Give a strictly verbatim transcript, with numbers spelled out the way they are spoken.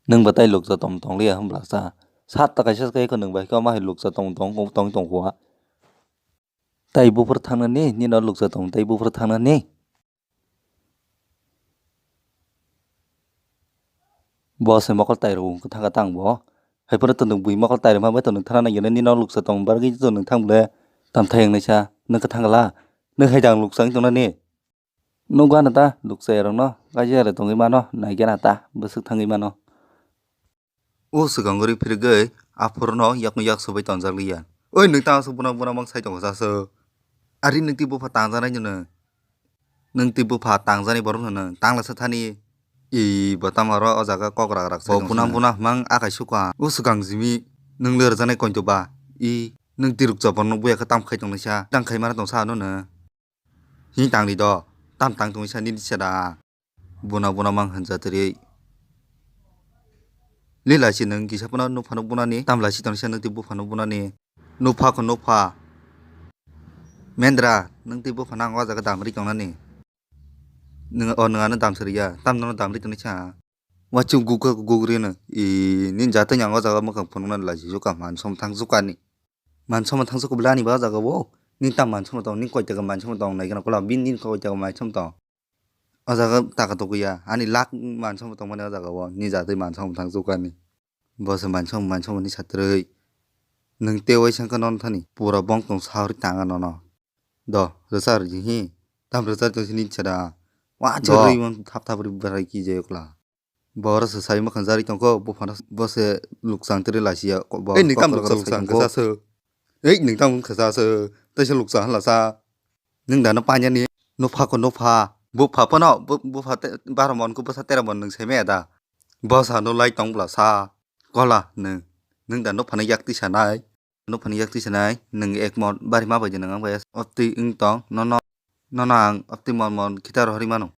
Nwng ba tai lukcha tong tong liya hwnba sa. Sat ta kaisa khe ko nwng bai khe ma hai lukcha tong tong tong tong kho. Tai buphur thangnani, nino lukcha tong tai buphur thangnani. Bo se mokol tai rw thangka tang bo. Hai phuru to nwng bui mokol tai rw ma bai to nwng thana nai gene nino lukcha tong bargi to nwng thang bole tam thai wngnai sa nwng khe thangla. Nwng hai dang lukcha wng tongnani. Nukgo ano ta lukcha rokno kaisa ere tongwi mano nai gena ta bwswk thangwi mano. O swkang gori phirigwi aphuru no yakno yak sobai tonjak liya. Oi nwng tang aswk buna buna mang sai tongo sa aswk. Ari nwng twi bupha tangjaknai nwng. Nwng twi bupha tangjaknai borok nwng tangla sa thani. I bo tamo oro o jaga kok rak rak sai tongo buna buna mang akai suka. O swkang jimi nwng le rwjaknai koito ba. I nwng twi rukcha borok no buya khe tam khai tongnai sa. Tang khai mano tong sa ano nwng. Hini tangdi do, tam tang tongwi sa nini sera. Buna buna mang hwnja tiri. Lila si nwng kisa phano nukphano bunani, tam lai si tongsa nwng tei buphano bunani. Nukpha kho nukpha. Mendra, nwng tei buphano ang o jaga damri tongnani. Nwng o nwng ano damsari ya, tam nono damri tongni sa. Wachu gugri no, i, nini jatoni ang o jaga mwkhang phunukna lai si jukha man som thang jukani. Mansa mwthang se kubla ani ba o jaga o. Ni tam mansa mwthang ni koi taka mansa mwthang nai kana kula bin din koi taka mansa mwthang. O jaga taka tokya ani lak mansa mwthang mani o jaga o ni jatwi mansa mwthang jukani. Bo se mansa mansa ni satrwi. Nwng te wai sangka non thani pura bong tong sauri tanga nono. Do rwchar ji hi tam rwchar tong sini chada. Wa chorwi mon thap thap ri berai ki je kula. Bo oro se sai mwkhang jari tongkho, buphano bo se lukchang tiri laisiya, ko-, bo Ei, ni kam kokra lukchang kokra lukchang sai tongkho. Khe sa se. Ei, ni kam khe sa se. Tei se lukchang hala sa. Nwng da no panya ni. Nupha ko nupha. Bupha pono, bu-, bupha te, baro mon ko bwsa tera mon nwng sai maya da. Bo sa no lai tong bwla sa. Kola nwng. Nwng da nupha no yak twi sanai. Nupha ni yak twi sanai, nwng ek mon bari ma bai de nwng ang bai. Opti wng tong, nono, nono ang opti mon mon khita rohorwi mano.